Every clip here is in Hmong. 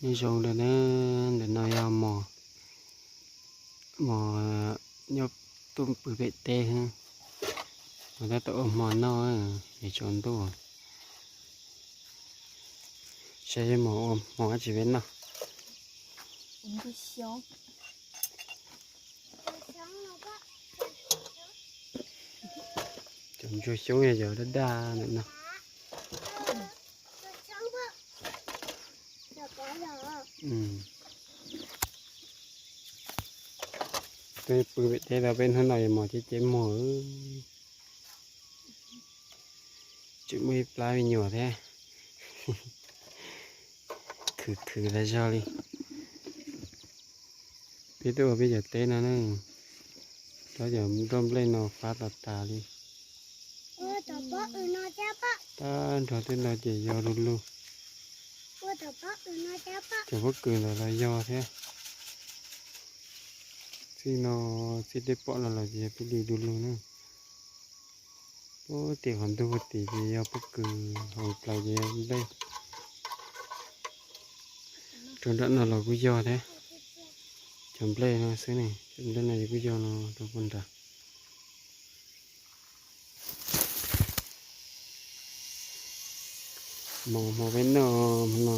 Nyob zoo na, ntawm no yog mos, mos nyob tuaj pw pem teb, mas tab tom ua hmo noj, es tsaus ntuj, saib mos ua hmo dab tsi peb noj. Cov ntsuag xyoob yog cov daj daj ntawm no. Tuaj pw pem teb tau peb hnub no es mos ceb ceb muag, tseem muaj ib plab me nyuam thiab, khwv khwv tas zog li. Peb tuaj ua peb cov teb no na, rau cov nplooj nplej no fab tas tas li. Tag nrho tej no ces yog du lug. Cov pob kws ntawd los yog thiab. Txij no, txij dej pom no los ces yog peb li du lug na. Ub, tim qhov ntug puag tim ces yog pob kws, hauv plaws ces yog nplej. Rau nram no los kuj yog thiab. Cov nplej no xwb ne, cov nplej no ces kuj yog no rau puag nrad. Mos hmo peb noj hmo no.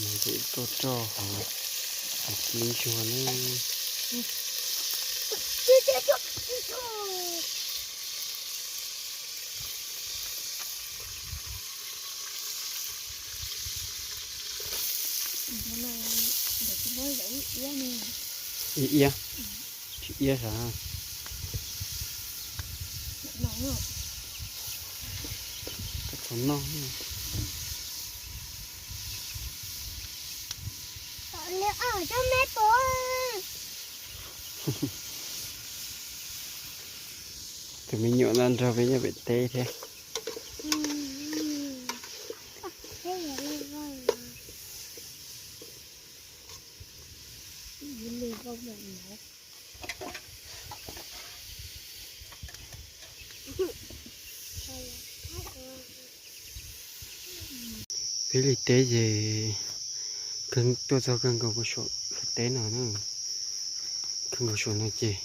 Mos ces tuaj roj hauv, hauv kib ntsuag na. Iab iab, tsis iab sav. Koj txhob noj. Tus me nyuam no nrog peb nyob pem teb thiab. Peb li teb ces tuaj txog kawg nkaus puag saum lub teb no na. Kawg nkaus saum no ces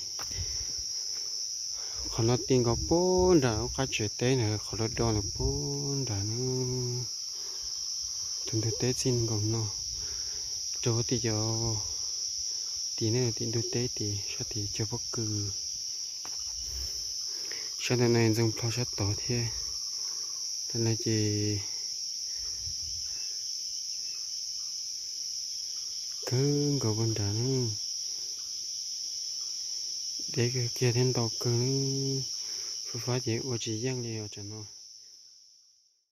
qhov no ti nkaus puag nram lub qab tsev teb na, qhov do do ntawd puag nrad na. Tus ntug teb txij nkaus no rau tim cov, tim ne, tim ntug teb tim sab tim cog pob kws. Sab ntawm no ntxoog plho sab tod thiab. Tam no ces kawg nkaus puag nrad na. Deb kawg kiag thiab ntau kawg, fub fab ces ua tsis yeej li os tam no.